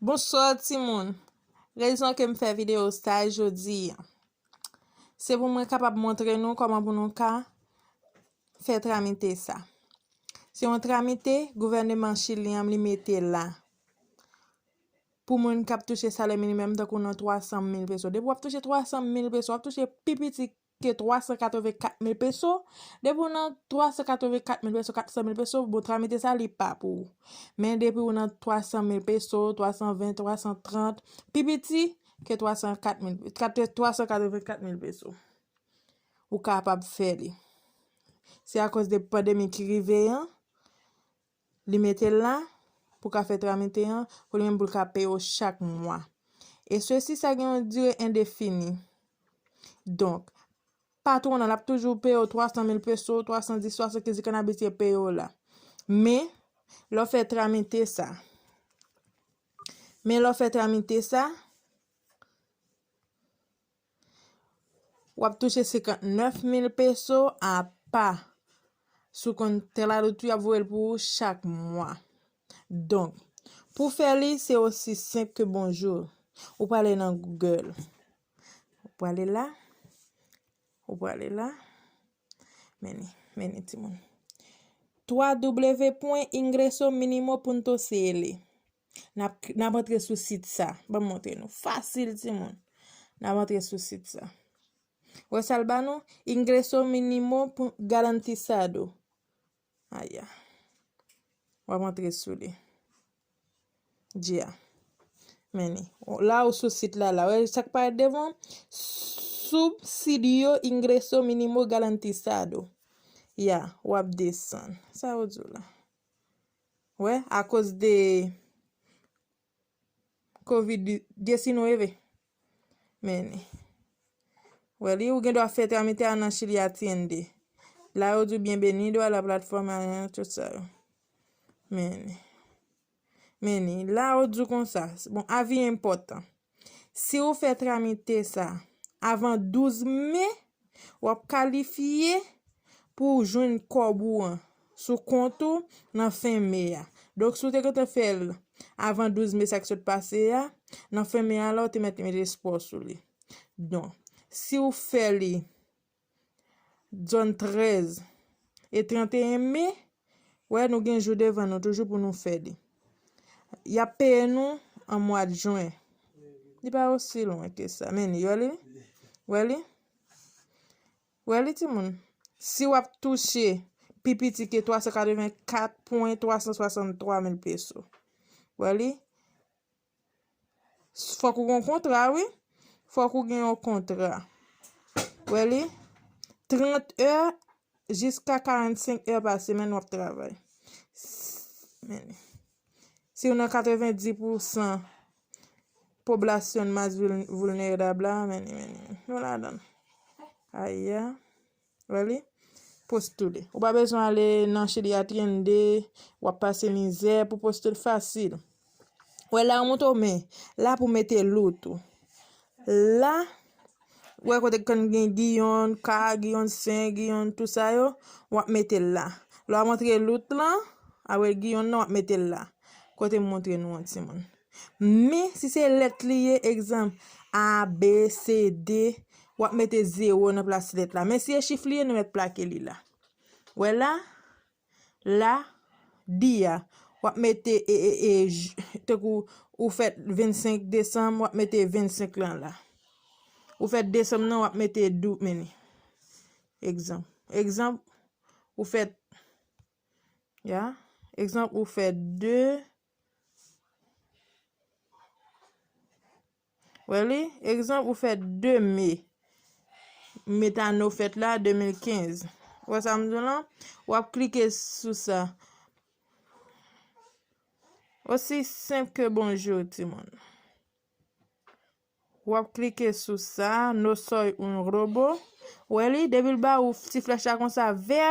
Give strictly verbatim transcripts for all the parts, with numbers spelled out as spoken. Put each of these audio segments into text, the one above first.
Bonswa timoun. Rezon ke m fè videyo sa jodi a, se pou mwen kapab montre nou kòman pou nou ka fè tramite sa. Se yon tramite gouvèneman chilyen an li mete la pou moun k ap touche salè minimèm, tankou nan twa san mil peso. Depi w ap touche twa san mil peso, w ap touche pi piti ke twa san katreven kat mil peso. Depi w nan twa san katreven kat mil peso, kat san mil peso, bon, tramite sa, li pa pou ou. Men depi w nan twa san mil peso, twa san ven, twa san trant, pi piti ke twa san kat mil, kat, twa san katreven kat mil peso, ou kapab fè li. Se akoz de pandemi ki rive an, li mete l la pou ka fè tramite an, pou li menm pou l ka peye w chak mwa. E sesi, sa gen yon dire endefini. Donk, patwon an, l ap toujou peye w twa san mil peso, twa san dis, swasankenz, jan l abitye peye w la. Men, lè w fè tramite sa, men lè w fè tramite sa, w ap touche senkantnèf mil peso apa sou kont tèl la, tou y ap voye l pou ou chak mwa. Donk, pou fè li, se osi senp ke bonjou. Ou prale nan Google. Ou prale la. Ou prale la. Men li, men li, timoun. w w w pwen ingreso minimo punto c l. N ap, n ap antre sou sit sa. Ban m montre nou. Fasil, timoun. N ap antre sou sit sa. Wè sa l ba nou? Ingreso minimo pu-, garantizado. Aya. W ap antre sou li. Dja. Men li. La ou sou sit la, la. Wè sa k parèt devan? Subsidio ingreso minimo garantizado. Ya, w ap desann. Sa yo di w la? Wè, akoz de kovid diesinueve. Men li. Wè li, ou gen dwa fè tramite a nan Chili Atiende. La yo di w bienvenido a la plataforma, tout sa yo. Men li. Men li. La yo di w konsa. Bon, avi enpòtan. Si w fè tramite sa avan douz me, w ap kalifye pou w jwenn kòb ou an sou kont ou nan fen me a. Donk, si w te gentan fè l avan douz me sa k sot pase a, nan fen me a la, w te mèt met espwa w sou li. Donk, si w fè li zòn trèz e tranteyen me, wè, nou gen jou devan nou toujou pou nou fè li. Y ap peye nou an mwa jen. Li pa osi lwen ke sa. Men li, wè li? Wè li? Wè li, timoun? Si w ap touche pi piti ke twa san katrevenkat pwen twa san swasanntwa mil peso. Wè li? Fòk ou gen yon kontra, wi. Fòk ou gen yon kontra. Wè li? Trant è jiska karannsenk è pa semèn w ap travay. S-, men li. Si w nan katrevendis pousan poblasyon mas vul-, vulnerab la, men li, men li, men li. Nou ladan. Aya. Wè li? Postile. Ou pa bezwen ale nan Chili Atiende, w ap pase mizè pou postile fasil. Wè la, ou montre w, men la pou mete lout ou. La, wè kote kan gen Giyòn, Ka, Giyòn Sen, Giyòn, tout sa yo, w ap mete l la. Lè w ap antre lout lan, apre Giyòn nan, w ap mete l la. Kote m montre nou an, timoun. Men, si se lèt li ye, egzanp, A, B, C, D, w ap mete zewo nan plas lèt la. Men si e chif li ye, nou mèt plake li la. Wè la, la, di a, w ap mete, e, e, e, j-, tankou ou fèt vennsenk desanm, w ap mete vennsenk lan la. Ou fèt desanm nan, w ap mete dou-, men li. Egzanp. Egzanp, ou fèt, ya, egzanp, ou fèt de, Wè li, egzanp, ou fè de me. Met ane w fèt la, de mil kenz. Wè sa m di w lan? W ap klike sou sa. Osi senp ke bonjou, timoun. W ap klike sou sa, no soy un robo. Wè li, depi l ba ou ti flèch la konsa vè,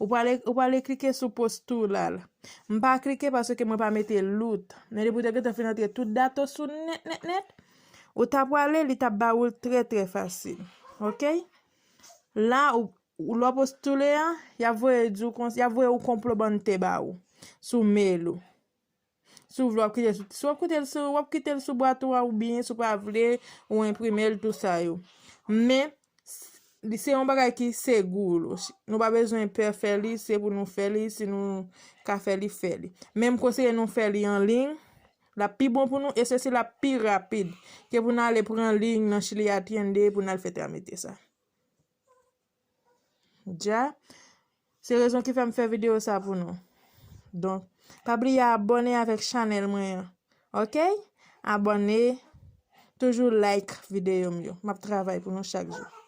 Ou prale, ou prale klike sou postura la. M pa klike paske mwen pa mete lout. Men depi w te gentan fin antre tout data w sou nèt, nèt, nèt, ou ta prale, li t ap ba ou l trè, trè fasil. Oke? La, ou, ou lè w postile a, y ap voye di w kons-, y ap voye ou konplemante ba ou sou mail ou. Si w vle w ap kite l sou, si w ap kite l sou, w ap kite l sou bwat ou a, oubyen si w pa vle, ou enprime l, tou sa yo. Men, s- li se yon bagay ki se gou w. Nou pa bezwen pè fè li, se pou nou fè li, si nou ka fè li, fè li. Men m konseye nou fè li an liy, l ap pi bon pou nou, e se si l ap pi rapid ke pou n ale pran liy nan Chili Atiende pou n al fè tramite sa. Dja, se rezon ki fè m fè videyo sa pou nou. Donk, pa bliye abòne avèk chanèl mwen an. Oke? Abòne, toujou like videyo m yo. M ap travay pou nou chak jou.